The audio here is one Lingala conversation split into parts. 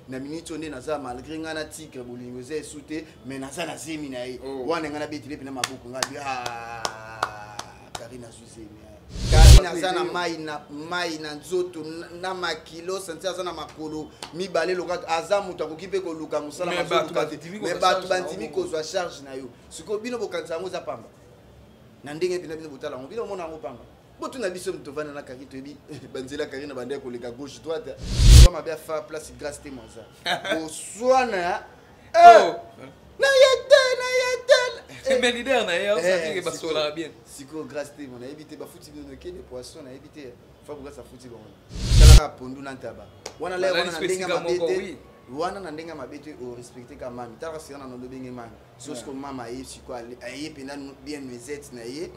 Na minute oyo nde naza, malgré ngai na tigre bolingo eza esu te, mais naza na zemi na ye. Wana ngai nabetele mpena maboko ngai bi, ah, Karine azwi zemi. Karine aza na mai na mai na nzoto na makilo santi, aza na makolo mibale loka, aza moto akoki mpe koluka mosala, mazoluka te, mais bato bandimi kozwa charge na yo. Sikoyo bino bokanisa yango eza pamba na ndenge mpena bino botala yango, bino omona yango pamba. Botuna biso, moto tovanda na Karine, toyebi banzela. Karine na banda ya koleka gauche droite ba mabe, afa place grâce te mwaza boswana. Oh. Na ye te, na ye te. Mais leader na ye osatike basolaka bien. Sikoyo grâce te mo, nayebi te bafuti bino nokende poisson, nayebi te Fabregas afuti bango. Talaka pondu na ntaba wana le wana na ndenge mabe te, wana na ndenge mabe te. Orespecte ka mami, talaka sika na nolobenge mami. So sikoyo mama aye, sikoyo aye mpenza bien nuisette na ye,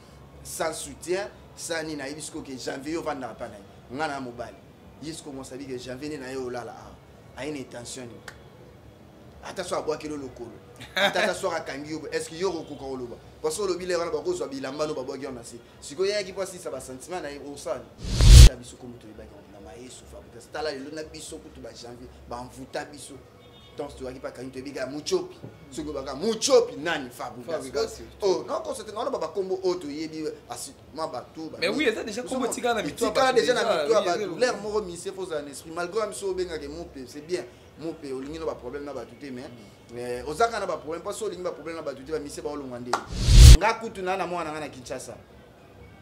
sans soutien, sans nini. Ayebi sikoyo ke Janvier yo ovandaka mpa na ye, nga na mobali ye. Sikoyo mwasi abi ke Janvier nde na ye olala awa, aye na intention nini? Ata so abwakeli lokolo, ata so akangi yo, est ce que yo okokoka koloba? Parce olobi lere wana bakozwa bilamba no babwaki yo na se. Sikoyo yayaki mpo asilisa basentiment na ye, osala ta biso komi toyebaki na mayesu Fabrikas. Tala lelo na biso kutu bajanvier bamvuta biso ntango toyaki mpa kangi, toyebi kaka Muchopi. Soki obaka Muchopi nani? Fabrikas. Oh non, constaté na wana bakombo oyo toyebi mwa bato. Mais oui, eza déjà kombo etikala na mito. Etikala déjà na mito ya bato. L'air moko mise fo ozala na esprit, malgré biso obengaka mope, c'est bien mope, olingi no baproblème na bato te, mais oza kaka na baproblème mpo so olingi baproblème na bato te, bamise baolongwa nde. Nga kutu na mwana nga na Kinshasa,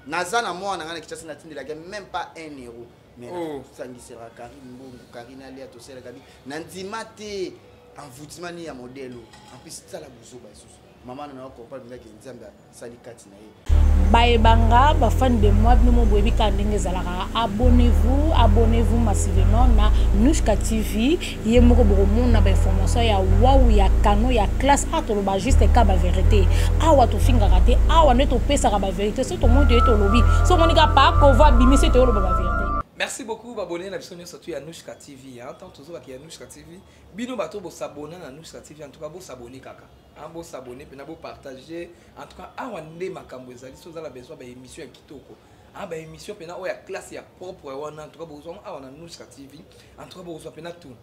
naza na mwana nga na Kinshasa, natindelaki même pas 1 euro, mais nasangiselaka Karine mbongo, Karine alia, tosalaka bi na ndima te envoûtement ni ya modèle. En plus tala bozoba lisusu, mama na na comprendre ndaki Nzambe asali kati na ye. Bayebanga bafan de moi, bino mo boyebi kaka ndenge ezalaka. Abonnez-vous, abonnez-vous massivement na Nushka TV. Ye moko bokomona bainformation ya wau, ya kano, ya classe. A toloba juste ka bavérité awa, tofingaka te awa, nde topesaka bavérité. So tomoni toye, tolobi. So omoni ka pa kovo abimisi, toyoloba bavérité. Merci beaucoup babone na biso nyonso tu ya Nushka TV. Tant tozobaki ya Nushka TV, bino bato bosabona na Nushka TV, en tout cas bosabone kaka, bosabone mpena, bopartage. En tout cas awa nde makambo ezali. So oza na besoin baémission ya kitoko, baémission mpena oyo ya classe, ya propre wana, en tout cas bokozwa awa na Nushka TV. En tout cas bokozwa mpena tout.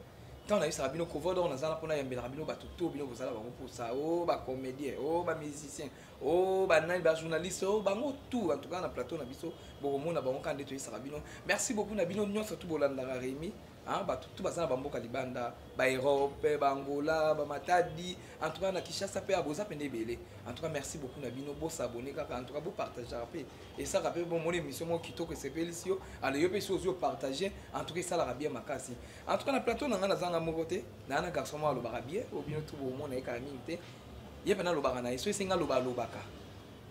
Ntango nayebisaka bino kovodor, naza na mpona yambelaka bino bato to bino bozala bango mposa, o bacomédien, o bamusicien, o banani, bajournaliste, o bango tout. En tout cas na plateau na biso bokomona bango kaka nde toyebisaka bino. Merci beaucoup na bino nyonso tu bolandaka Rémi, bato tu baza na bamboka libanda, baEurope, baAngola, bamatadi, en tout cas na Kinshasa mpe boza pene ebele. En tout cas merci beaucoup na bino. Bosabone kaka, en tout cas bopartageaka mpe, esalaka mpe. Bomoni émission moko kitoko esepelisi yo, alors yo mpe si ozwi opartage, en tout cas esalaka bien makasi. En tout cas na plateau na ngai nazanga moko te, naa na garçon moko alobaka bien, oyo bino tu bomona ye kala mingi te. Ye mpena alobaka na ye, so esengi aloba, alobaka,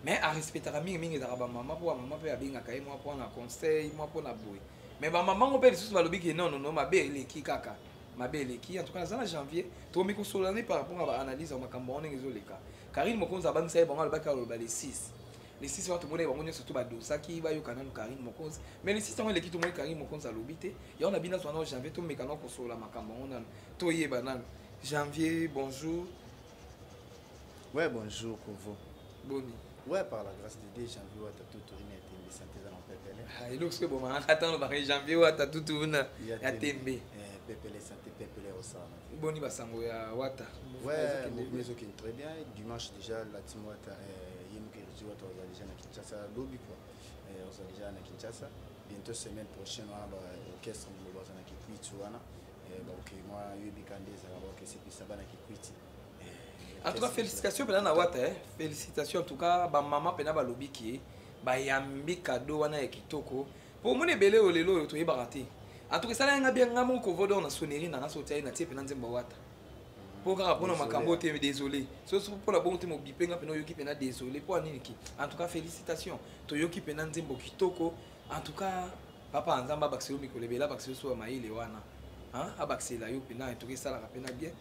mais arespectaka mingimingi ezalaka bamama, mpo bamama mpe abengaka ye mwa mpona conseil, mwa mpona boye. Mais bamama ngo mpe lisusu balobi ke non, non, non, mabe eleki kaka, mabe eleki. En tout cas naza na Janvier, tokomi kosolola ne par rapport à baanalyse ya makambo yango ndenge ezoleka. Karine Mokonzi abangisa ye bango, alobaki aloba le 6. Le 6 wana tomoni bango nyonso to badosaki bayoka nanu Karine Mokonzi, mais le 6 yango eleki, tomoni Karine Mokonzi alobi te. Yango na bino azwa nano Janvier, tomeka nano kosolola makambo yango nano, toyeba nano. Janvier, bonjour. Ouais, bonjour Kovo. Boni? Ouais, par la grâce de Dieu, Janvier wata tutu ina tembe, santé za pepele. Ah, eloko soki ebomaka ntango baka Janvier wata tutu na ya tembe. Eh, pepele, santé pepele osala. Boni basango ya wata? Ouais, mouvement ezokende très bien. Dimanche déjà la team wata, ye moko Héritier Wata oza déjà na Kinshasa lobi quoi. Oza déjà na Kinshasa. Bientôt semaine prochaine wana ba orchestre mo baza na Kikwiti wana. Baoke mwa yoyebika nde ezala baokesepisa bana Kikwiti. En tout cas félicitations mpena na wata, eh. Félicitations en tout cas. Bamama mpena balobi ke bayambi kado wana ya kitoko, po omoni ebele oyo lelo oyo toyebaka te. En tout cas esalaki nga bien, nga moko kovodor na sonnerie na nga, so otiai na tie mpena nzembo wata, mpo kaka mpona makambo te. Désolé so mpona bongo te, mobipe nga mpena oyoki mpena désolé mpo anini ki. En tout cas félicitations, toyoki mpena nzembo kitoko. En tout cas papa, Nzambe abakisela yo mikolo ebele, abakisela yo so ya mayele wana, abakisela yo mpena etoki, esalaka mpena bien.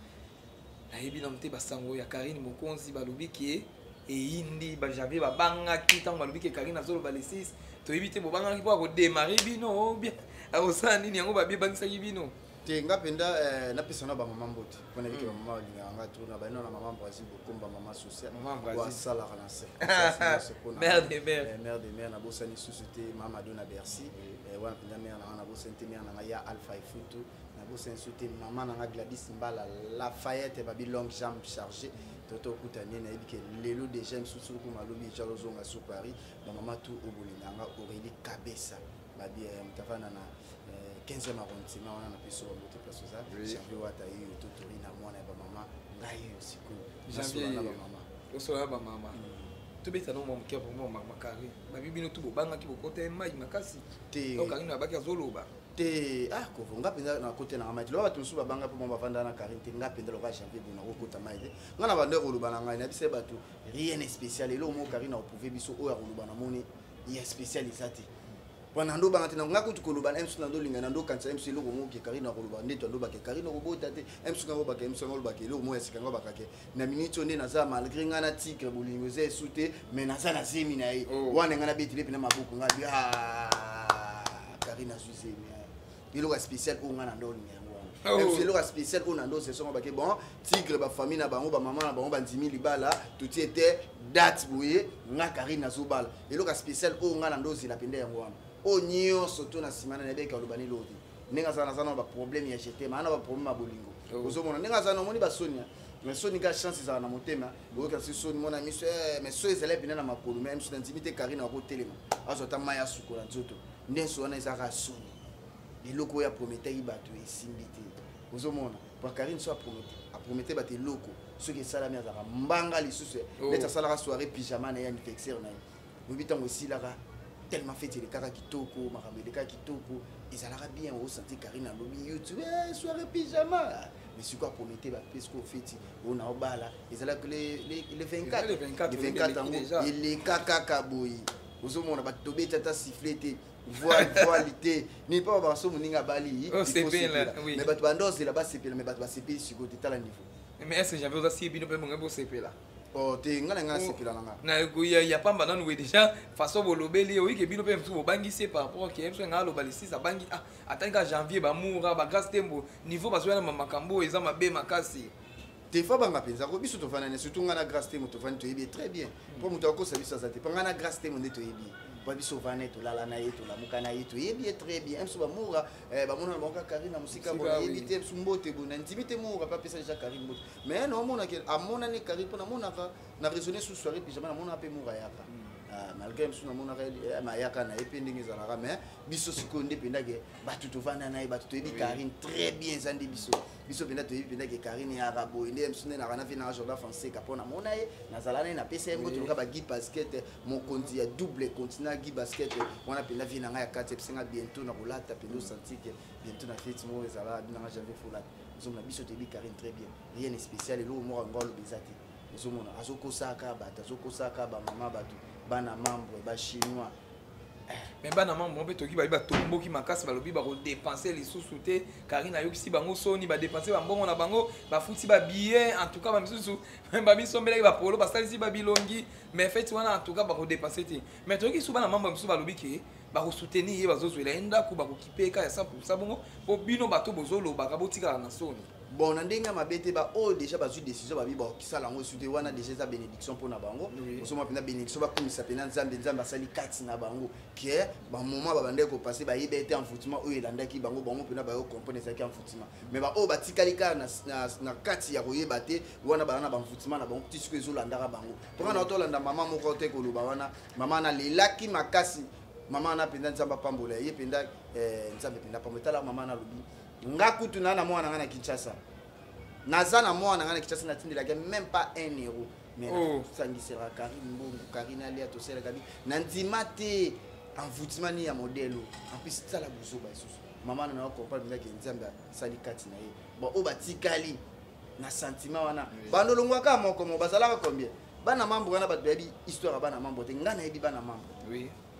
Nayebi nano te basango ya Karine Mokonzi, balobi ke eyindi. Bajanvier babangaki ntango balobi ke Karine azoloba le 6. Toyebi te, bobangaki mpo akodemare bino bien, akosala nini, yango babi ebangisaki bino. Te, nga mpenza napesa na bamama mbote mpo nayebiki bamama balingaka nga trop. Na baino na mama Brésil Bokomba, mama social Mama oyo asalaka na Mère de mère. Mère de mère. Nabosani susu te mama Madona Bercy wana mpenza, mère na nga. Nabosani te mère na nga ya Alpha Efutu. Nabosani su te mama na nga Gladys Mbala Lafayette, babi longue jambe chargée. Toto okutani nayebi ke lelo déjà misusu kuma lobi déjà ozonga sur Paris. Bamama tout obolinga nga Aurélie Kabesa, babi moto afanda na 15e arrondissement wana, na peso bango te place oza. Janvier Wata yeyo, totori na mwana ya bamama ngai yo sikoyo Janvier na bamama. Osola bamama, tobeta no mwa moke mwa makari. Babi bino tu bobangaki, bokota ye mai makasi. Te. Okangi na babaki azoloba. Te, ah, kovo nga mpenza na kote nanga mai te. Loba bato mosusu babanga mpo mwa bavanda na Karine te. Nga mpenza loka Janvier boye nakokota mai te. Nga na bande koloba na ngai, nayebisa ye bato rien n'est spécial. Eloko moko Karine akoprouve biso oyo akoloba, namoni ya spécial eza te. Mpo na ndobanga te, nga kutu koloba na msu, na ndolinga na ndokanisa msu eloko moko ke Karine akoloba nde to andobake Karine okobota te. Msu nga obaka msu nga olobaka eloko moko ya sika, nga obakake na minute oyo nde naza malgré nga na tigre bolingo eza esu te, mais naza na zemi na ye. Wana nga nabetele mpena maboko nga bi Karine azwi zemi. Eloko ya spécial oyo nga na ndolinga yango wana. Msu eloko ya spécial oyo na ndo sesongo bake bon tigre, bafamille na bango, bamama na bango bandimi libala, totie te date boye, nga Karine nazobala. Eloko ya spécial oyo nga na ndozela mpenza yango wana. Oyo nyonso to na nsima na nayebeki aloba nini te. Ndenge aza, naza na baproblème ya jetem, ana baproblème ya bolingo. Ozomona ndenge aza na omoni basonia, mais soni ka chance ezala na motema, boyoka si soni mona miso, mais so ezali mpena na makolo, mais miso na ndimi te. Karine akotelema, azwa ata mai asukola nzoto. Ndenso wana ezaka soni. Eloko oyo aprometaki bato esimbi te. Ozomona po Karine so apromete bato eloko, soki esalami azalaka mbanga lisusu. Neti asalaka soirée pyjama na ye, anniversaire na ye, oyebi ntango esilaka, tellement fête elekaka kitoko, makambo elekaka kitoko, ezalaka bien. Osanti Karine alobi YouTube, soirée pyjama. Mais sikoyo apromete bato mpe sikoyo feti oyo na obala ezalaki le 24. Le 24, le 24 yango déjà. Eleka kaka boye, ozomona bato tobeti ata siffle te, voile voile te, ni mpa baso moninga abali. Oh, il faut sepela, sepela. Oui. Mais bato banda ozela basepela, mais bato basepeli sikoyo te. Tala niveau. Mais est ce que Janvier oza sie bino mpe bongai bosepela? Oh te, ngai na ngai nasepela na nga. Na ya pamba nanu we déjà façon bolobeli, oyike bino mpe mosusu bobangisi ye par rapport ke mosusu ngai aloba lisisi abangi. Ah, atangi ka Janvier, bamoura bagrâce tembo niveau bazoya na makambo oyo eza mabe makasi. Te, fa banga mpenza ko biso tovanda ne, surtout ngai na Grâce Temo tovandi, toyebi ye très bien. Mpo moto akosa biso aza te, mpo ngai na Grâce Temo nde toyebi ye, mpo biso ovanda ye, tolala na ye, tolamuka na ye, toyebi ye très bien. Biso bamoura bamona na bango kaka Karine na mosika. Mosika, bo nayebi oui. te biso mbote boye na ndimi te. Moura mpe apesa déjà Karine mbote, mais naomonake amonani Karine, mpo namonaka na raisonne sous soirée pyjama, namonaka mpe moura ayaka. Ah, malgré mosusu namonaka ayaka na ye mpe ndenge ezalaka, mais biso sikoyo nde mpendake bato tovanda na ye, bato toyebi Karine très bien, eza nde biso. Biso mpenza toyebi mpenza ke Karine yaka boye nde mosusu nde naka na vie nanga Jordan Fonseca, mpo namona ye, nazala na ye, napesa ye mbote. Loka ba Guy Basket, mokonzi ya double continent, Guy Basket wana mpenza vie na ngai ya kati. Ebisenga bientôt na kolata mpenza, osanti ke bientôt na feti moko ezala binanga Janvier folata. Ozomona biso toyebi Karine très bien, rien de spécial. Eloko moko yango aloba eza te. Ozomona azokosaka bato, azokosaka bamama, bato bana membre bachinois. Mais bana mambo mpe toki babi batomboki makasi, balobi bakodepense lisusu te. Karine ayokisi bango soni, badepense bambongo na bango, bafuti babillet, en tout cas bamisusu bamisombelaki bapolo, basalisi babilongi, mais feti wana en tout cas bakodepense te. Mais toyoki su bana mambo mosusu balobi ke bakosoutenir ye, bazozwela ye ndako, bakokipe ye ka ya 100 bongo, mpo bino bato bozolobaka botikala na soni. Bon, na ndenge ya mabe te, baoyo déjà bazwi décision, babi bakosala yango esu te, wana déjà eza bénédiction mpona bango. Ozomona mpenza bénédiction, bakumisa mpenza Nzambe. Nzambe asali kati na bango ke bamoment babandaki kopase, bayebi ete envoûtement oyo elandaki bango, bango mpena bayo comprendre ezalaki envoûtement. Mais baoyo batikali kaka na kati ya koyeba te, wana baza na baenvoûtement na bango ti sikoyo ezolandaka bango. Mponga na tolanda mama moko te koloba wana, mama nalelaki makasi. Mama wana mpenza Nzambe apambola ye mpenza, Nzambe mpenza apambola. Tala mama wana alobi nga kutu na mwana nga na Kinshasa, naza na mwana nga na Kinshasa, natindelaki même pas 1 euro, mais nasangiselaka Karine mbongo, Karine alia, tosalaka bi na ndima te envoûtement ni ya modèle oyo. En plus tala bozoba lisusu mama na comprendre mpenza ke Nzambe asali kati na ye. Bon, oyo batikali na sentiment wana, bandolongwaka moko moko, bazalaka combien bana mambo wana? Bato bayebi histoire ya bana mambo te. Nga nayebi bana mambo.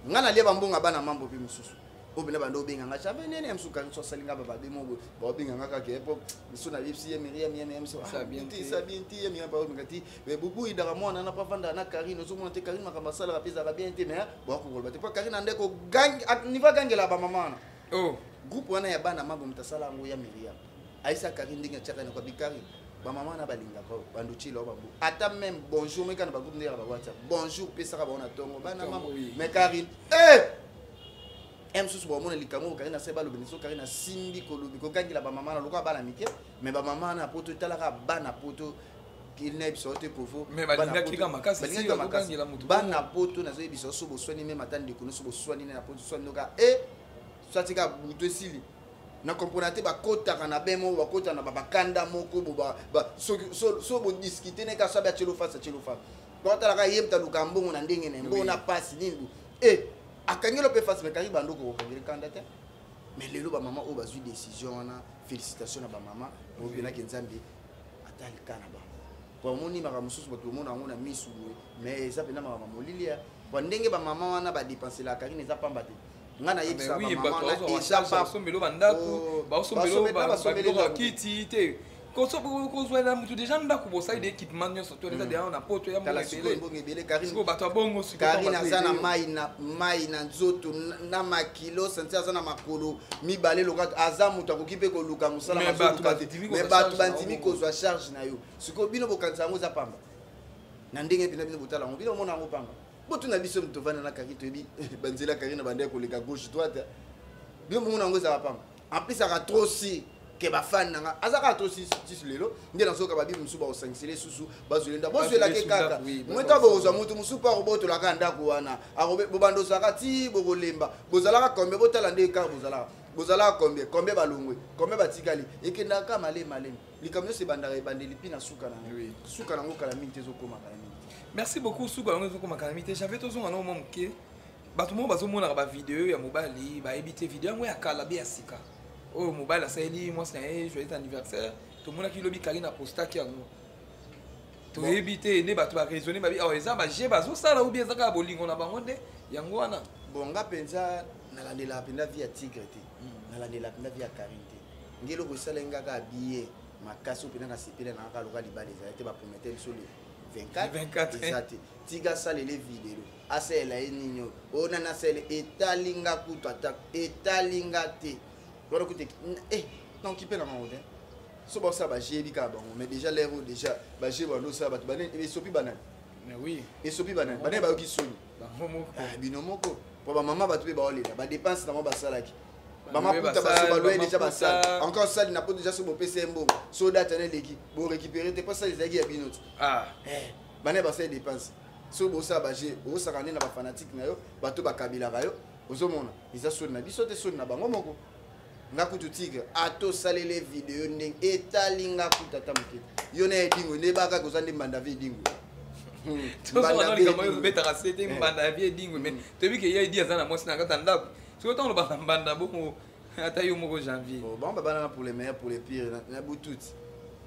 Nga nalia bambongo ya bana mambo mpe mosusu oyo mpena bando obenganga jamais nene ya mosusu. Kanisi asalinga bababe moko, baobenganga kaka po miso nayebisi ye Miriam ye miso te. Esa bien te. Ye Miriam baobenga ti bubu idaka mwana na pavanda na Karine. Ozomona te Karine makambo asalaka mpe ezalaka bien te, mais bakokoloba te mpo Karine andeko niveau agangela bamama wana. Groupe wana ya bana mambo, moto asala yango ya Miriam ayisa Karine ndenge atiaka na kwabi Karine. Bamama na balingaka bandotiela o bambo ata même bonjour meka na bagroupe ndenge ya bawhatsapp, bonjour pesaka bango na ntongo bana mambo. Mais Karine, eh! E mosusu baomona likambo oyo Karine asali, balobeli so Karine asimbi kolobi kokangela bamama na lokola bana mike, mais bamama na poto, etalaka bana poto nayebi te kovo. Mais balingaki kaka makasi, si bakokangela motu. Bana poto, nazoyebisa so boswani, même ata ndeko nyonso boswani na poto, swani noka e swati kaka butu esili na comprendre te. Bakotaka na be moko, bakotaka na bakanda moko bo so bodiscute ne kaka so abe atielo face, atielo face, batalaka ye moto aluka mbongo na ndenge na ye, mbongo na pasi nini bo e akangeli mpe face, mais kangi bandoko kokangeli kanda te. Mais lelo bamama oyo bazwi décision wana, félicitation na bamama oyo Nzambe ata lika na bango, po amoni makambo mosusu bato bomona yango na misu boye, mais eza mpenza makambo molili ya po ndenge bamama wana badepenselaka Karine, eza pamba te. Nga nayebisaka bamama wana, eza basombelo bandako, basombelo babiloko ya kiti te, kozwela motu déjà ndako, bosali de équipement nyonso to eza deja na poto ya mbongo ebele. Sikoyo bato ya bongo. Karine aza na mai na mai na nzoto na makilo santi, aza na makolo mibale loka, aza moto akoki mpe koluka mosala, Mais bato mazoluka te. Bandimi mais kozwa bato charge na bandimi yo. Kozwa charge na yo. Sikoyo bino bokanisa yango eza pamba na ndenge mpena bino botala yango, bino omona yango pamba. Botuna biso moto tovanda na Karine, toyebi banzela Karine na bandeko koleka gauche droite. Bino bomona yango ezala pamba. En plus aka trop si ke bafani na nga aza kaka trop si tisu. Lelo nde nazoyoka babibi mosusu bakosangisela lisusu, bazweli ndako, bozwelake kaka mweta, bokozwa motu mosusu mpo akobotolaka ndako wana. Bobanda ozalaka ti bokolemba. Bozalaka combien? Botala nde kaka bozalaka, bozalaka combien? Combien balongwe? Combien batikali? Ekendaka kaka malemi malemi. Likambo nyonso ebandaka ebandeli mpi na suka nango, suka nango kala mingi te, ezokóma kala mingi te. Merci beaucoup. Suka yango ezokóma kala mingi te. Janvier, tozonga nango mwa moke. Bato moko bazomonaka bavideo ya mobali, bayebi te video yango ya kala be ya sika oyo mobali asaleli mwasi na ye joyeux anniversaire. Tomonaki lobi Karine apostaki yango, toyebi te nde bato baraisonne babi awa eza baje bazosala ou bien eza kaka bolingo na bango nde yango wana. Bon, nga mpenza nalandelaka mpenza vie ya Tigre te, nalandelaka mpenza vie ya Karine te. Nge eloko esalaki nga kaka biye makasi oyo mpenza nasepela na kaka loka libala ezali te, bapromete biso le 24. 24. Eza te Tigre asalele video, asalela ye nini oyo oyo nani asalele, etali nga kutu ata etali nga te wana kutu. Donc mpe na bango te, so baosala bajebi kaka bango. Mais déjà l'heure oyo déjà baje bando osala, bato banani esopi banani? Mais oui. Esopi banani? Banani bayoki soni? Bango moko. Ah, bino moko, po bamama bato mpe baolela badepense nango basalaki. Baloye. Bamaputa basali, baso baloye déjà. Bamaputa. Basali encore sali na po déjà so bopesa ye mbongo, so date wana eleki, borécupéré te, mpo sali ezalaki ya bino te. Ah. Bana basali dépense, so bosala baje, osaka nde na bafanatike na yo, bato bakabelaka yo. Ozomona eza soni na biso te, soni na bango moko. Nga kutu Tigre atosalele video ndenge etali nga kutu ata moke te. Yo na Edingo nde bakaka oza nde mbanda vie Edingo. Tozonga likambo oyo obetaka se te, mbanda ya vie Edingwe. Mais toyebi ke ye Edi aza na mwasi na kati ya ndako. Soki ntango olobaka mbanda bongo, ata yo moko Janvier. Bon, bango babalana pour les meilleurs, pour les pires, na bututi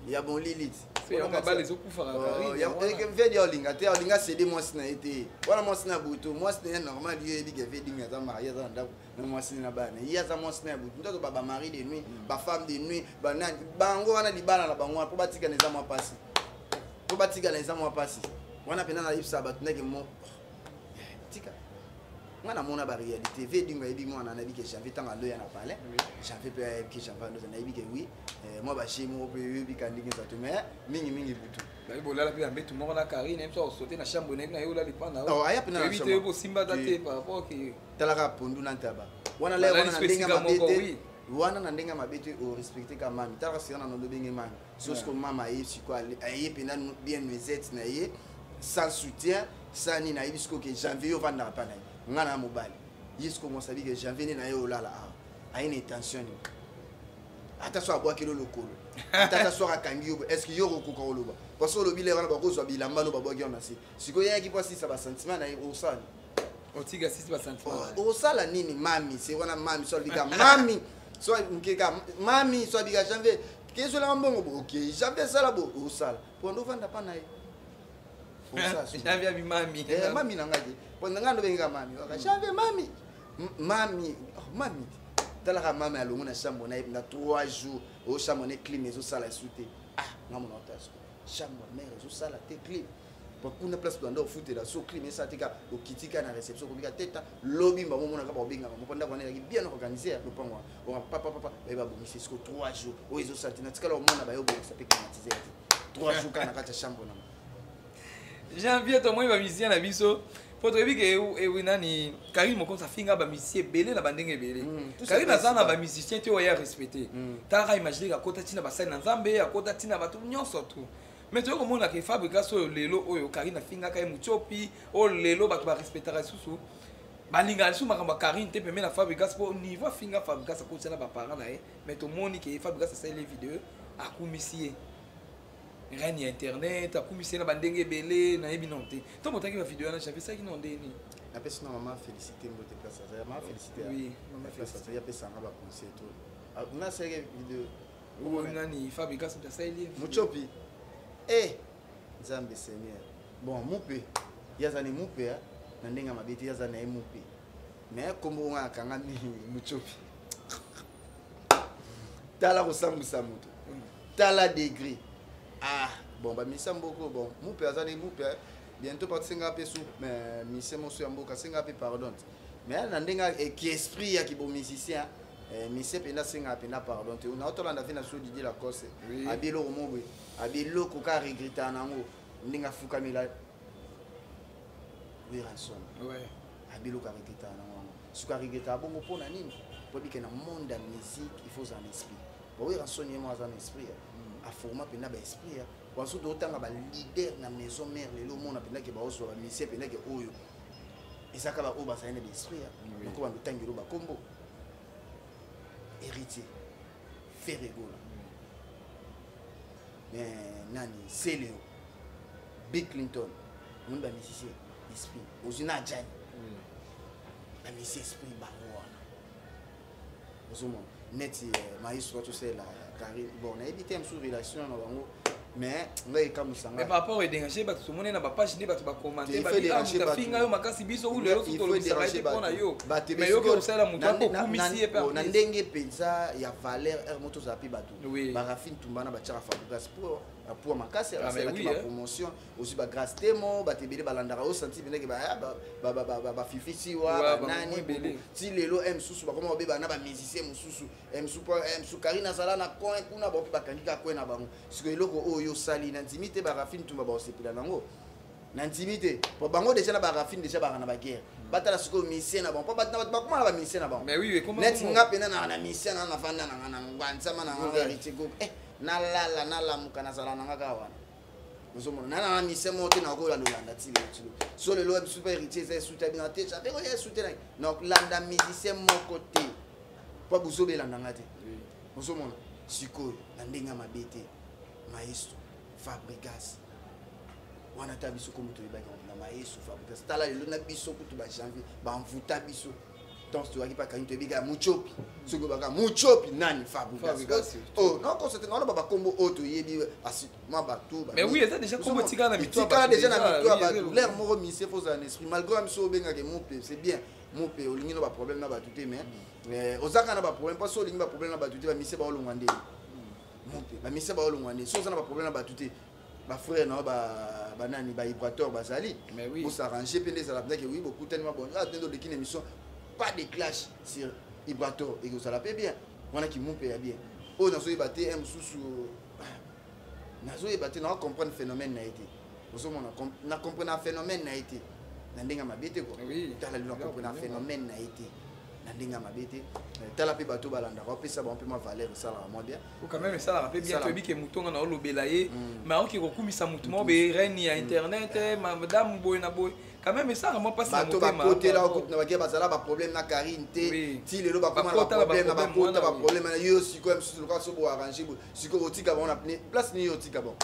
ya bon liliti. So yango mabala ezokufaka, Karine, wana. Vedi olinga te, olinga cede mwasi na ye te. Wana mwasi na butu, mwasi na ye normal. Yo yebi ke Vedinga aza marié, aza na ndako na mwasi na bana. Ye aza mwasi na ya butu. Ntazo bamari de nuit, bafemme de nuit, banani bango wana, libala na bango wana mpo batikana eza mwa pasi, mpo batikana eza mwa pasi wana mpena. Nayebisaka bato ndenge mo tika nga namona baréalité. Vedingo ayebi mwana, nayebi ke Janvier ntango aloya na palais, Janvier mpe ayebi ke Janvier aloza. Nayebi ke oui, mwa baje moko mpe oyebi ka ndenge eza to, mais mingimingi butu. Bayebi bolala mpe na mbetu moko na Karine, ye moso akosote na chambre na ye, na ye olala epa na Oh, aya mpe na toyebi te chambre. bosimba ata Te. te par rapport ke Talaka pondu na ntaba wana le wana Balali na siko ndenge ya esika mabe moko, te. oui. Wana na ndenge ya mabe te, orespecte ka mami. Talaka sika na nolobenge mami so siko mama aye siko, aye mpena bien nuisette na ye, sans soutien, sans nini. Ayebi siko ke Janvier yo ovandaka mpa na ye, nga na mobali ye siko mwasi abi ke Janvier nde na ye olala awa. Aye na intention nini? Ata so abwakeli lokolo, ata so akangi yo, est ce que yo okokoka koloba? Parce que olobi lere wana bakozwa bilamba no babwaki yo na se. Sikoyo yayaki mpo asisa basentiment na ye, osala otika sisi basentiment. Osala nini? Mami se wana, mami so alobika mami so nkeka mami so abika Janvier kezwelaka mbongo bo, ok Janvier esala bo, osala mpo ndo ovanda mpa na ye. Osala so. Janvier abi mami. Mami na ngai te, mpo na ngai ndobengeka mami waka Janvier mami. Mami, oh, mami te. Talaka mami alongo na chambre na ye na 3 jours oyo chambre na ye clim ezosala esu te. Ah, nga mona ota siko chambre mare ezosala te clim, po kuna place banda ofutela so clim esala te. Ka okiti ka na réception, okobika teta lobi mbango omonaka bakobengaka mo, mpo ndako wana ezalaki bien organisé ya lopango wana. Oka papa papa baye babongisi siko 3 jours oyo ezosala te. Natikala omona baye obongisa mpe climatiseur te 3 jours kaka na kati ya chambre nanga. Janvier, tomoni bamusicien na biso. Po toyebi ke nani, Karine Mokonzi afinga bamusicien ebele na bandenge ebele. Karine aza na bamusicien te oyo ya respecte. Talaka, imagine, akota ntina basali na Nzambe, akota ntina bato nyonso tu. Mais toyei komona ke Fabrigas oyo lelo oyo Karine afingaka ye Mutiopi, oyo lelo bato barespectaka lisusu, balingaka lisusu makambo ya Karine te pembeni na Fabrigas, mpo niveau afinga Fabrigas, akotisa na baparent na ye. Mais tomoni ke Fabrigas asaleli video, akumisi ye reine ya internet, akumisi ye na bandenge ebele. Nayebi nano te ntango otaki bavideo wana, Javi, esalaki nano ndenge nini? Napesi na mama Félicité mbote, place azali, mama Félicité. Oui, mama. Place azali, apesanga baconseil to nga asalaki video. Oyo nani, Fabrigas moto asaleli ye? Muchopi e Nzambe Seigneur. Bon, mupe ye aza ne mupe na ndenge ya mabe te, ye aza na ye mupe, mais kombo nga akangami Muchopi. Tala kosambwisa moto, tala degré. Ah bon, bamisa mboko. Bon, mupe aza ne mupe, bientôt parti senga mpe su mise moso ya mboka, senga mpe pardon, mais na ndenge ki esprit ya kibo musicien, mise mpenza asengaka mpenza pardon te. Naotolanda mpe na so Didier Lacoste, abi eloko mo boye, abi eloko ka regretaka nango ndenge afukamela Werrason. Abi eloko aregretaka nango yango. Soki aregretaka bongo, mpo na nini? Po ebike na monde ya musique, il faut ozala na esprit. Bawerrason ye mo aza na esprit, aforma mpenza baesprit. Baso totanga baleader na maison mère, lelo omona mpenza ke baozwa bamusicien mpenza ke oyo ezaka baoyo bazali na baesprit. Donc bando otangelo bakombo Héritier, Ferre Gola, mais nani, Celeo, Bill Clinton, omoni bamusicien esprit, ozwi na Ajani, bamusicien esprit bango wana. Ozomona neti maestro tosalela Karine. Bon, nayebi te mosusu relation na bango, mais ngai ekamwisanga. Mais par rapport edéranger bato, tomoni na bapage nde bato bacommenter, bafinga yo makasi. Biso u lelo tolobisaka ete mpo na yo, mais yoki kosala moto akokumisi ye mpe. Na ndenge mpenza ya valeur r moto ozala mpe bato barafine tumbana, batiaka Fabrigas po makasi, asalaki bapromotion, ozwi bagrâce temo, bato ebele balandaka osanti pendeke bafifi siwa banani. Ti lelo m mosusu bakoma babeba na bamusicien mosusu, mosusu Karine azala na coin kuna, bao mpe bakangi kaka coin na bango. Sikoyo eloko oyo osali, na ndimi te barafine tumba baosepela nango, na ndimi te, po bango déjà na barafine déjà baka na baguerre. Batala sikoyo musicien na bango, po bato bakoma na bamusicien na bango. Neti nga mpena na musicien na nafanda nanga na ngwanzama na nga Héritier go, nalala, nalamuka, nazala nanga kaka wana. Ozomona na nanga musicien moko te nakolanda olanda ti lelo ti lelo. So lelo biso mpe Héritier eza esute bino te, jape oyo esute na landa musicien moko te, po buzoba elandanga te. Ozomona sikoyo na ndenge ya mabe te, maestro Fabrigas wana, ta biso komi toyebaki na maestro Fabrigas. Tala lelo na biso kutu bajanvier bamvuta biso ntango toyaki mpa kangi, toyebi kaka Muchopi. Soki obaka Muchopi, nani? Fabrigas. Oh, nakosa te, naoloba bakombo oyo toyebi mwa bato. Mais oui, eza déjà kombo etikala na mito. Etikala déjà na mito ya bato. L'air moko mise fo ozala na esprit, malgré biso obengaka mope, c'est bien mope, olingi no baproblème na bato te, mais oza kaka na baproblème. Mpo so olingi baproblème na bato te, bamise baolongwa nde mope, bamise baolongwa nde. So oza na baproblème na bato te, bafrère na yo banani, baibrator bazali, bosarrange mpe nde ezala mpenzake. Oui, bokutani mabon nde oleki na émission, pas de clash sur Ibrator, ekozala mpe bien wana kimupe ya bien. Oyo nazoyeba te, mosusu nazoyeba te, naa comprendre phénomène na ye te. Ozomona, na comprendre phénomène na ye te na ndenge ya mabe te kua. Tala lelo, na comprendre phénomène na ye te na ndenge ya mabe te. Tala mpe bato balandaka, opesa bango mpe mwa valeur, esalaka mwa bien. Quand même esalaka mpe bien. Toyebi ke motu nga na olobela ye, mais aoki kokumisa motu moko be reine ya internet, madame boye na boye, quand même esalaka mwa mpasi na bato motema. Bakotela okutu na bakie, bazala baproblème na Karine te, ti lelo bakoma na baproblème na bakota baproblème na yo. Sikoyo mosusu lokola so boarrange boye, sikoyo otika bango na place nini? Otika bango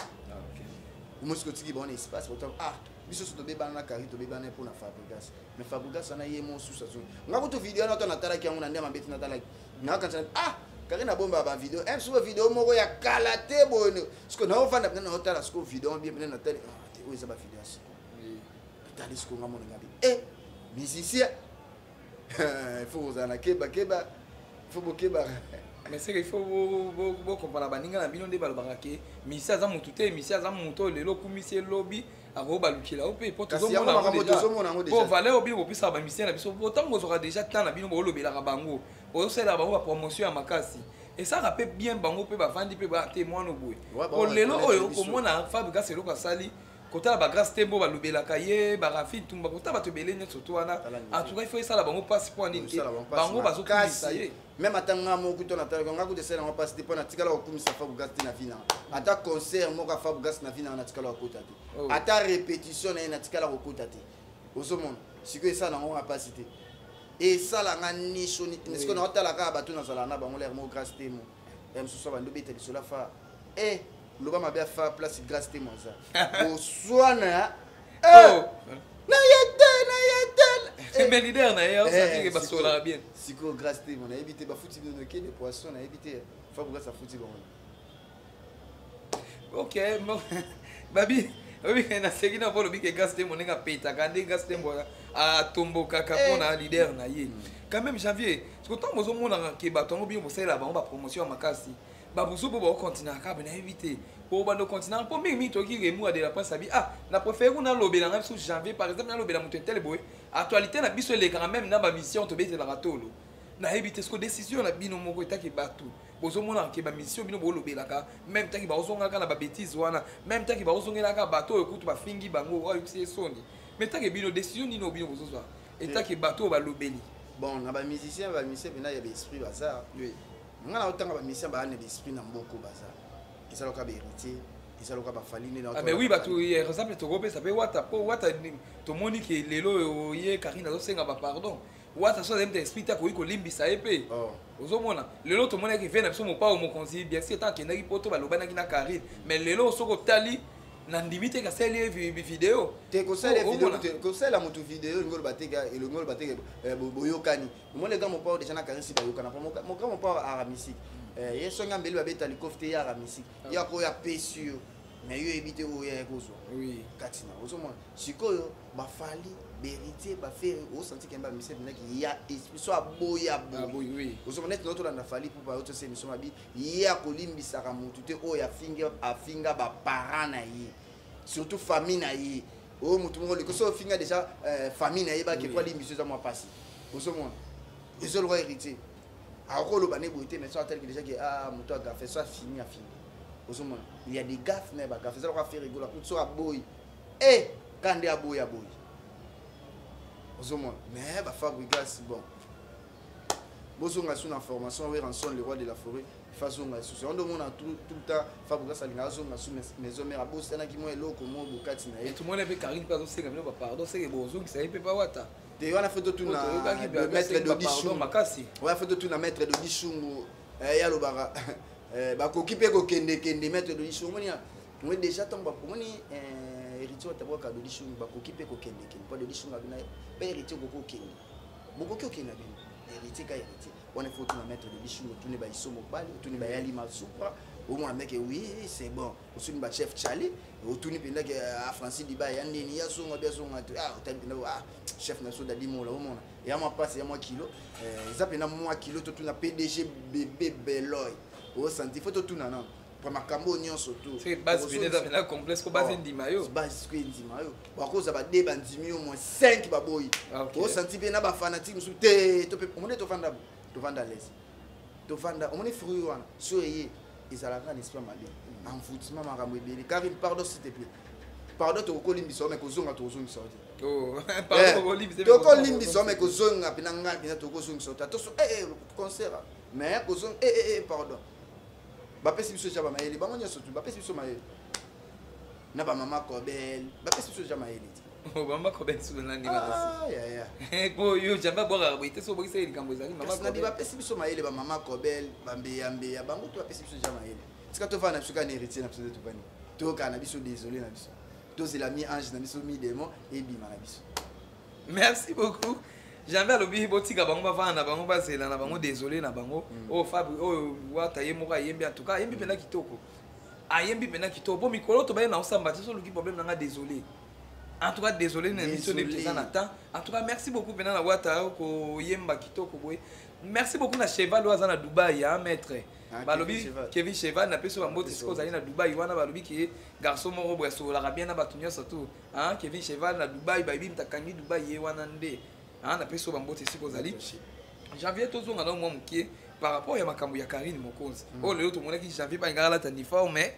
omosiki, otiki bango na espace. Ah, biso so tobebana na Karine, tobebana mpo na Fabrigas, mais Fabrigas wana ye mosusu azongi. Nga kutu video wana to natalaki yango na nde mabe te, natalaki, nakanisa: ah, Karine abomba bavideo m siko video moko ya kala te boye. Siko naofanda mpena, naotala siko video bien mpena, natali te oyo eza bavideo ya siko. Natali siko, nga mona ngabi e musicien, il faut kozala na keba keba, il faut bokeba. Mais c'est qu'il faut bokomprendre baninga na bino nde balobaka ke musicien aza motu te. Musicien aza motu oyo lelo okumisi, elobi akoki balukela yo mpe, po tozomona valeur oyo bino bopesaka bamusicien na biso. Po ntango bozwaka déjà temps na bino, boolobelaka bango, bozosalelaka bango bapromotion ya makasi, esalaka mpe bien. Bango mpe bavandi mpe baa te mwana boye. Po lelo oyo komona Fabrigas eloko asali. Kotala bagrâce te mbo balobelaka ye, barafi Ntumba, kotala bato ebele nyonso to wana. En tout cas, il faut esala bango mpasi. Mpo nini? Bango bazokumisa ye. Même ata nga moko to natalaka nga kuta, esala yango mpasi te, mpo natikala kokumisa Fabregas te na vie nanga. Ata concert moko ya Fabregas na vie nanga natikala kokota te. Ata répétition na ye natikala kokota te. Ozomona sikoyo, esala yango nga mpasi te, esalanga ni soni. Sikoyo naotala kaka bato nazala na bango lere moko, Grâce te mo ya mosusu abandi obeta lisolo afa e loba mabe afa place. Grâce te mo aza boswana na ye te, na ye te. Mais leader na ye osatike basolaka bien. Sikoyo Grâce te mo, nayebi te bafuti bino noke de poisson, nayebi te Fabregas afuti bango. Ok, babi obi naseki na mpo olobi ke Grâce te mo ndenge apetaka nde Grâce te mo atombokaka mpona leader na ye quand même. Janvier, siko ntango bozomonaka ke bato yango bino bosalela bango bapromotion ya makasi, babusu mpo baokontinaka kaka, nayebi te po bando continuaka mpo mingimingi toyoki Remura de la Prince abi: ah, na préféré kuna nalobela ngai biso Janvier, par exemple nalobela moto etele boye, actualité na biso elekaka même na bamission tobetelaka tolo. Nayebi te siko décision na bino moko etaki bato bozomonaka ke bamission bino bolobelaka, même tanki baozongaka na babêtises wana, même tanki baozongelaka bato oyo kutu bafingi bango oyo oyokisi ye soni, mais tanke bino, décision nini oyo bino bozozwa etaki bato oyo balobeli? Bon, na bamusicien mpena ya baesprit baza. Nga na otanga bamusicien baa na baesprit na mboko baza, eza loka bahéritier, eza loka bafali nde. Ah, mais oui, bato exemple tokopesa mpe Wata, mpo Wata tomoni ke lelo oyo ye Karine azosenga bapardon. Wata so azali moto esprit te, akoki kolimbisa ye mpe. Ozomona lelo tomonaki ve na biso Mopao Mokonzi, bien sûr, ntango akendaki poto balobanaki na Karine, mais lelo soki otali, nandimi te kasali ye video. Te, kosalela motu video elingi oloba te, elingi oloba te boyokani. Omoni grand Mopao déjà na Karine si bayokana. Grand Mopao ara musique ye, songi ambeli babeta likofi te, ye ara musique ye akoyo apesi yo, mais yo oyebi te oyo ya kozwa kati na. Ozomona sikoyo bafali, bahéritier, baFerre, osanti kemba mise mpendaki ya esprit so aboyi, aboyi. Ozomona neti naotolanda Fally Ipupa oyo tosa émission mabi, ye akolimbisaka motu te oyo afinga baparent na ye, surtout famille na ye. Oyo motu moko liko so ofinga déjà famille na ye, bake po alimbiso eza mwa mpasi. Ozomona ezoloka héritier akoloba ne boye te, mais so ateliki déjà ke ah, moto agaffe, so afini, afini. Ozomona il y a des gaffes, mais bagaffe eza loka Ferre Gola kutu so aboyi e ka nde aboyi, aboyi. Ozomona, mais baFabregas, bon, bozonga su na formation. Werrason, le roi de la forêt, fazonga lisusu yango nde omona tout le temps Fabregas alingaka azonga su maison mère, abosanaki mwa eloko mo bokati na ye. Tomoni mpe Karine mpe azosenga bino bapardon, seke bozongisa ye mpe pawata. Te, wana faut totuna maître Dodi Shungu. Makasi. Wana faut totuna maître Dodi Shungu. Ye alobaka bakoki mpe kokendekende. Maître Dodi Shungu, omoni omoni déjà ntango omoni héritier watabwaka Dodi Shungu, bakoki mpe kokendekende mpo Dodi Shungu abina mpe héritier okoki okende, bokoki okende na bino héritier ka héritier. Wana faut otuna maître Dodi Shungu, otuni baiso mobali, otuni bayali masupra, omona meke oui, c'est bon. Osuni bachef Charlie, otuni mpendaki Francis Diba ya ndeni ya zonga bi azonga te. Ah, otali mpenda, ah, chef na so Dadi Mola, omona ya mwa mpasi ya mwa kilo, eza mpena mwa kilo. Totuna PDG Bebe Beloy, osanti faut totuna nano po makambo oyo nyonso. Endima yo. Base endima yo, bakoza bade bandimi yo moins 5 baboyi. Osanti mpe na bafanatike mosusu te. To mpe omoni tovanda, tovanda lese, tovanda, omoni fruit wana so eye ezalaka na esprit mabe, envoûtement, makambo ebele. Karine, pardon, s'il te plaît, pardon, tokokolimbisa yo, mais kozonga tokozongisa yo te. Tokolimbisa yo, mais kozonga mpena ngai mpena tokozongisa yo te. Atoso concert, mais kozonga, pardon. Bapesi biso ja bamayele, bango nyonso tu bapesi biso mayele na bamama Kobel, bapesi biso ja mayele te. Mama Kobel susu nani? Po yo jamba abwakaka boye te, so obokisa ye likambo ezali. Mama Nabi, bapesi biso mayele, bamama Kobel, bambeyambeya, bango to bapesi biso ja mayele. Tika tovanda na biso kaka na héritier na biso te, tovandi toyokana na biso, désolé na biso, tozela mi ange na biso, mi démon ebima na biso. Merci beaucoup, Janvier. Alobi botika bango bavanda na bango, bazela na bango, désolé na bango. Oyo Fabri, oyo Wata ye moko ayembi, en tout cas ayembi mpenza kitoko, ayembi mpenza kitoko. Po mikolo tobaye na osamba te, so oluki problème nanga, désolé, en tout cas désolé na émission nde eza na temps. En tout cas, merci beaucoup mpena na Wata koyemba kitoko boye. Merci beaucoup na Cheval oyo aza na Dubai ya maître. Balobi Kevin Cheval, napesi bambote sikoyo ozali na Dubai wana. Balobi ke garçon moko boye asololaka bien na bato nyonso tu. Kevin Cheval na Dubai, bayebi moto akangi Dubai ye wana nde. Napesi oyo bambote esika ozali. Janvier, tozonga na mwa mokie par rapport ya makambo ya Karine Mokonzi oyo lelo tomonaki Janvier balingaka alata uniforme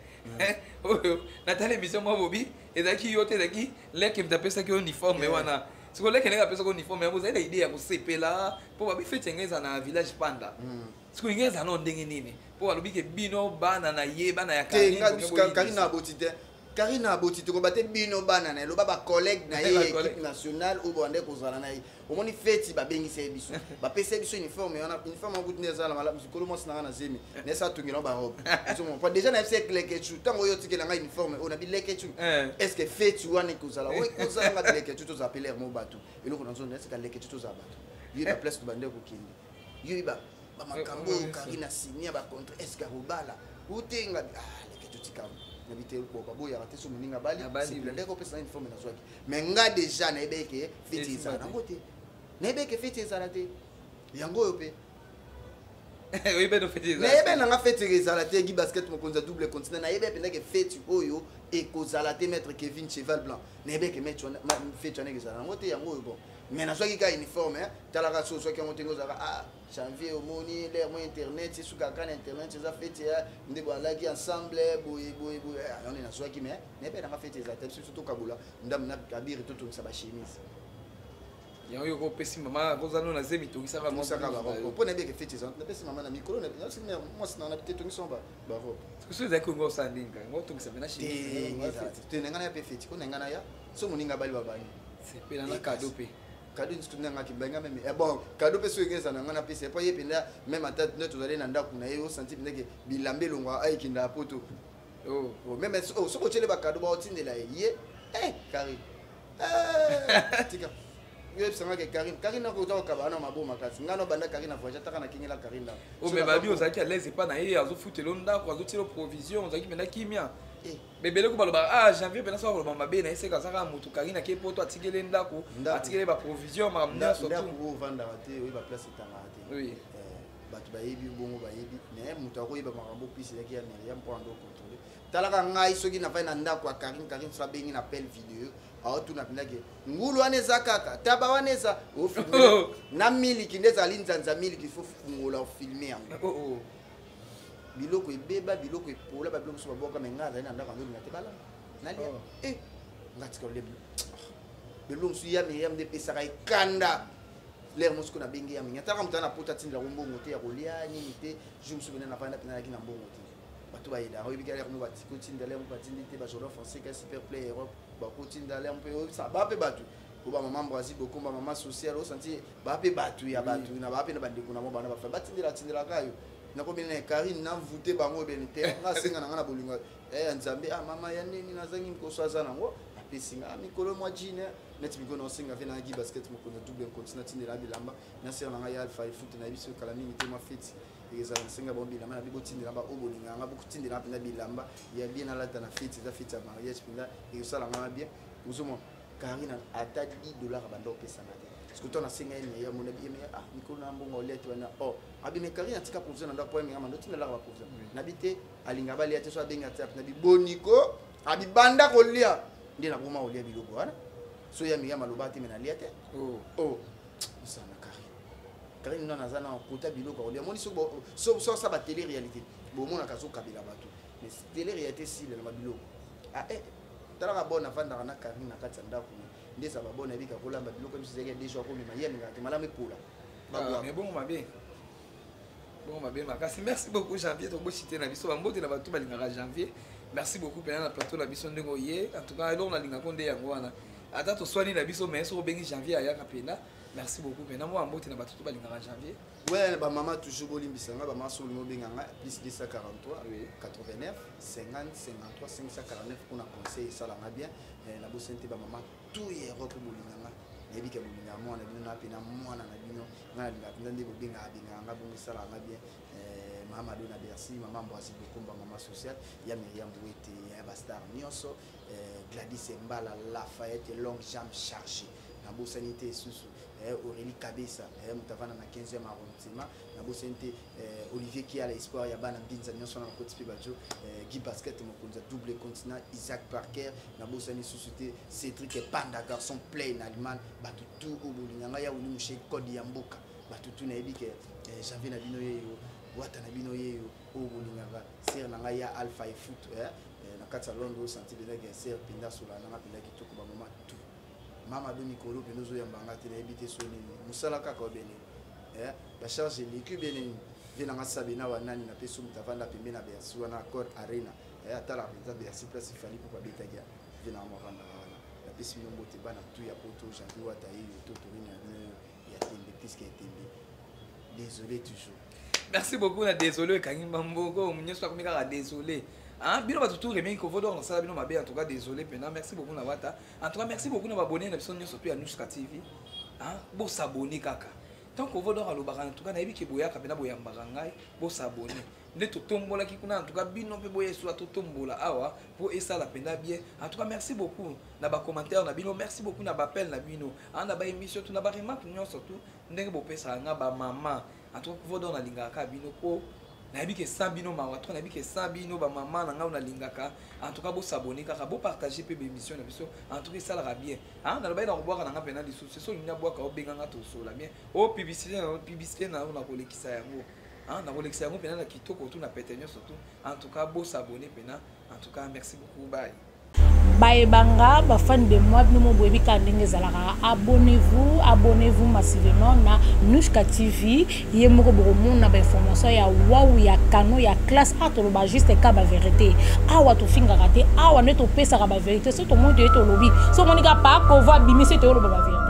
oyo. Natala émission mwa bobi. Ezalaki yo te, ezalaki leke moto apesaki yo uniforme wana. Sikoyo leke ndenge apesaki uniforme yango, ozali na idée ya kosepela mpo babi feti yango eza na village Panda. Sikoyo ndenge eza nao ndenge nini, mpo balobi ke bino bana na ye, bana ya Karine, Karine aboti te, Karine aboti te. Koba te bino bana na ye, loba bacollègue na ye ya équipe nationale oyo bande kozala na ye. Omoni, feti babengisa ye biso, bapesa ye biso uniforme wana. Uniforme yango kutu nde ezala malamu. Sikolo mwasi na nga na zemi, nayesa atongela barobe. Ozomona déjà, nayebisa ye Lekechu, ntango oyo otikela ngai uniforme oyo, nabi Lekechu, est ce que feti wana ekozala oyo ekozala? Nga Lekechu, tozala pe lere mo bato eloko na nzoto, nayesaka Lekechu, tozala bato yo baplace tobande kokende, yo yeba bamakambo oyo Karine asinia bacontre, est ce que akobala utenga? Ah, Lekechu, tika, nabi te, baboyaka te. So moninga bali ndenge opesa uniforme nazwaki, mais nga déjà nayebi ke feti ezala nango te, nayebi ke feti ezala te. Yango oyo mpe nayebi nanga feti ezala te. Gi Basket, mokonzi ya double continent, nayebi mpenza ke feti oyo ekozala te. Maître Kevin Cheval Blanc, nayebi ke feti wana ekozala yango te. Yango oyo, bon, mais nazwaki kaka uniforme. Talaka, so ozwaki yango ndenge ozalaka. Ah, janvier, omoni lere mo internet esukaka na internet, eza feti nde boalaki ensemble boye boye boye. Yango nde nazwaki, mais nayebi nanga feti ezala te. Biso tokabola ndambo na kabiri, totongisa bachemise. Yango yo kopesi mama kozala no na zemi, tongisaka. Mpo nayebi eke feti eza, napesi mama na mikolo mwasi na te, tongisa barobe. So ezalaki ongo osala ndenge kaka ngo otongisa mpena. Te, na ngai naya mpe feti ko na ngai naya so moninga bali babangi. Sepela na cadeau mpe. Cadeau nsutu ndenge benga même, bon, cadeau mpe soki eza na ngai napesa po ye mpenza. Même ata nde tozali na ndako na ye, osanti mpenza ke bilamba elongwa ayekenda poto. Même soki otyele bacadeau, baotindela ye ye Karine, tika oyebisanga ke Karine, Karine akoza kokaba wana mabo makasi. Ngai no banda Karine avoyage, ataka nakengela Karine ndako. Mais babi ozalaki à l'aise epa na ye, azofutela ndako, azotiela provision, ozalaki mpenza kimia. Bebele ko balobaka, ah, janvier mpena soki akoloba mabe na ye, seka azaka motu. Karine ake poto, atikeli ndako, atikeli baprovision, makambo nyonso. Ndako oyo ovandaka te, oyeba place etangaka te. Bato bayebi bongo, bayebi, mais moto akoyeba makambo plus ezalaki ya Miriam mpo ando contrôle. Talaka ngai, soki nafai na ndako ya Karine, Karine so abengi na appel vidéo, aotuna mpendake ngulu wana eza kaka, taba wana eza na miliki nde ezali nzanza miliki, fo fungola ofilme yango. Biloko ebeba, biloko epola, babiloko mosusu babwaka, me ngai azali na ndako, anzolinga te balamba nalia. E nga tika olia biloko mosusu ya Miriam nde epesaka ekanda. Lere mosuku nabengi ya mingi, ataka moto na poto, atindelako mbongo te ya kolia nini te. Jour mosusu pena nafanda pena, nayaki na mbongo te. Bato bayedaka, oyebiki lere mo batikotinda, lere mo batindi te. Bajordan Fonseca, super play Europe, bakotinda lere mpe oyebisa ba mpe bato po bamama Brazil bokomba mama sociale, osanti baa mpe bato ya bato na baa mpe na bandeko na bango bana bafa batindela, atindelaka yo. Nakomi na Karine, namvute bango ebele te. Nga asenga na nga na bolingo ya Nzambe. Ah, mama ya nini, nazangi mikoso, aza nango, apesi nga mikolo mwa jine neti mikolo. Naosenga ve nayaki Basket, mokonzi ya double continent, atindela bilamba na sere na ngai ya Alpha Efute. Nayebi soki kala mingi te mwa feti ezala, nasenga bango bilamba na bi botindela ba oyo bolingaka nga, bokotindela mpenza bilamba ya bien, nalata na feti. Eza feti ya mariage mpenza, ekosala nga bien. Ozomona, Karine ata 10 $ abanda opesanga te, parce que to nasenga ye meya mona bi ye, ah, mikolo na mbongo olia te wana. Oh, abi me Karine atika provision na ndako po yemenga mando otindelaka baprovision. Nabi te, alinga balia te, so abenga te, nabi boniko, abi banda kolia nde nakoma kolia biloko wana. So ya miya maloba te, me nalia te. Oh, osala na Karine, Karine nano aza na kota biloko ya kolia. Omoni, so osala batélé réalité, bomonaka azokabela bato, mais télé réalité esila na babiloko. Ah, eh, talaka, bon, navandaka na Karine na kati ya ndako nde eza babona, yebika kolamba biloko miso ezalaki ya deja akomema ye, alingaka te malamu epola. Bongo mabe, bongo mabe makasi. Merci beaucoup Janvier, tobosi te na biso bambote na bato balingaka Janvier. Merci beaucoup mpena na plateau na biso ndenge oye. En tout cas, eloko nalingako nde yango wana. Ata toswani na biso, mais soki obengi Janvier, ayaka mpena. Merci beaucoup mpena, mwa mbote na bato to balingaka Janvier. Ouais, bamama toujours bolimbisa nga. Bamama, so olingi obenga nga, plus 243 89 50 53 549 mpona conseil, esalanga bien. Nabosani te bamama tout ya Europe, bolinga nga, nayebi ke bolingaka mwana bino na mpe na mwana na bino. Nga nalingaka mpenza nde bobengaka bengaka nga bongo, esalaka nga bien. Mama Mado na Bercy, mama Mboasi Bokomba, mama sociale ya Miriam Wete, ya bastar nyonso, Gladys Embala Lafayette, longue jambe chargée. Nabosani te lisusu Aurélie Kabesa, moto avanda na 15e arrondissement. Nabosani te Olivier Kiala, espoir ya bana Mbinza nyonso na bakoti mpe bajo. Guy Basket, mokonzi ya double continent, Isaac Parker. Nabosani lisusu te Cédric Panda, garçon play na Allemagne. Bato tu oyo bolinga ngai, ya Wili Mushe, code ya mboka, bato tu nayebi ke janvier na bino yeyo, wata na bino yeyo, oyo bolingaka sere na ngai ya Alpha Efut. kati ya Londres, osanti mpenza ke sœur mpenza asola nanga mpenza kitoko bamama tout. Mama do mikolo mpenza ozoyamba nga te, nayebi te so nini, mosala kaka obene bacharge eleki bien nini. Vie nanga sabe na wanani, napesi moto avanda pembe na Bercy wana, Accor Arena, atalaka mpenza Bercy, place Fally mpo babetaki ya vie nanga mavandaka wana. Napesi bino mbote, bana tu ya Poto, Janvier Wata yeyo to torine ya bino ya tembe, puisque ya tembe, désolé toujours. Merci beaucoup na désolé ekangi mbamboko nyonso, akomi kaka désolé. Hein, bino bato tout remingi kovodor nasala bino mabe, en tout cas désolé mpena. Merci beaucoup na Wata, en tout cas merci beaucoup na baabonnés na biso nyonso to ya Nuska TV. Hein, bosabonner kaka tant kovodor alobaka. En tout cas nayebi ke boyaka mpena, boyambaka ngai, bosabonner nde totombolaki kuna. En tout cas bino mpe boya esuka totombola awa mpo esala mpenza bien. En tout cas merci beaucoup na bacommentaire na bino, merci beaucoup na baappel na bino, na baémission tu, na baremarque nyonso tu ndenge bopesaka nga bamama. En tout cas kovodor nalingaka kaka bino mpo nayebi ke sans bino mawa to nayebi ke sans bino bamama na ngai nalingaka. En tout cas bosabonner kaka, bopartage mpe baémission na biso. En tout cas esalaka bien. Nalobaki na kobwaka na nga mpena lisusu so olingi nabwaka, obenganga tosola bien. O publicité na publicité na nakolekisa yango, nakolekisa yango mpena na kitoko tu na pete nyonso tu. En tout cas bosabonner mpena. En tout cas merci beaucoup, bye. Bayebanga bafans de moi, bino mo boyebi kaka ndenge ezalaka. Abonnez-vous, abonnez-vous massivement na Nushka TV. Ye moko bokomona bainformation ya wau, ya kano, ya classe. Awa toloba juste ka bavérité, awa tofingaka te, awa nde topesaka bavérité. So tomoni toye tolobi, so omoni ka pa kovo abimisi toyoloba bavérité.